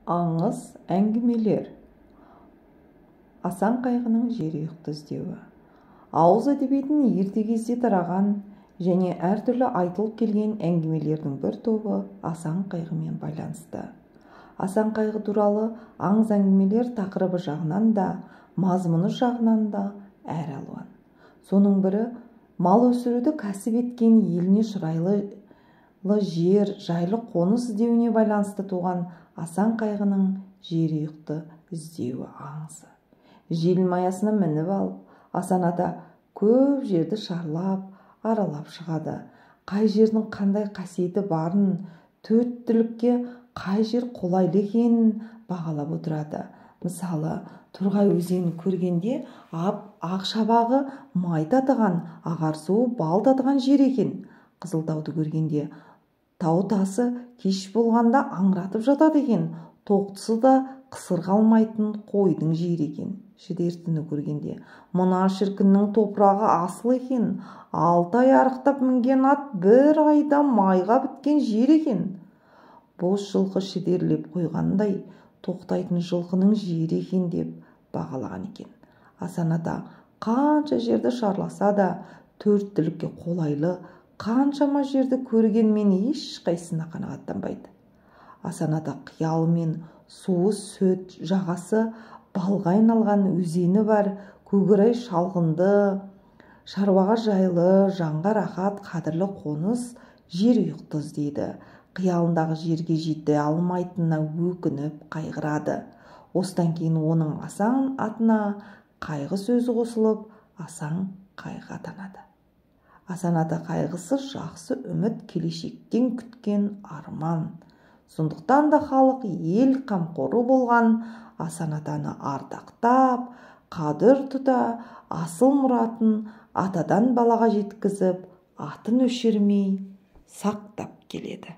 Аңыз әңгімелер. Асан қайғының жерұйықты іздеуі. Ауыз әдебиетінің ерте кезде тараған және әртүрлі айтылып келген әңгімелердің бір тобы Асан қайғымен байланысты. Асан қайғы туралы аңыз әңгімелер тақырыбы жағынан да, мазмұны жағынан да әр алуан. Соның бірі мал өсіруді кәсіп еткен еліне шырайлы жер, жайлы қоныс іздеуіне байланысты туған Асан қайғының жерұйықты іздеуі аңызы. Желмаясына мініп алып, Асан ата көп жерді шарлап, аралап шығады. Қай жердің қандай қасиеті барын, төрт түлікке қай жер қолайлы екенін бағалап отырады. Мысалы, Торғай өзенін көргенде ақ шабағы май татыған, ағар суы бал татыған жер екен. Қызылтауды көргенде тау тасы кеш болғанда аңыратып жатады екен, тоқтысы да қысырға алмайтын қойдың жері екен. Шідертіні көргенде мына шіркіннің топырағы асыл екен, 6 ай арықтап мінген ат 1 айда майға біткен жер екен. Бос жылқы шідерлеп қойғандай тоқтайтын жылқының жері екен деп бағалаған екен. Асан ата қанша жерді шарласа да төрт түлікке қолайлы қаншама жерді көргенмен ешқайсысына қанағаттанбайды. Асан ата қиялымен суы сүт, жағасы балға айналған өзені бар, көкорай шалғынды, шаруаға жайлы, жанға рахат, қадірлі қоныс жерұйықты іздейді. Қиялындағы жерге жете алмайтынына өкініп қайғырады. Осыдан кейін оның Асан атына қайғы сөзі қосылып, Асан қайғы атанады. Асан ата қайғысы жақсы үміт, келешектен күткен арман. Сондықтан да халық ел қамқоры болған Асан атаны ардақтап, қадір тұта, асыл мұратын атадан балаға жеткізіп, атын өшірмей сақтап келеді.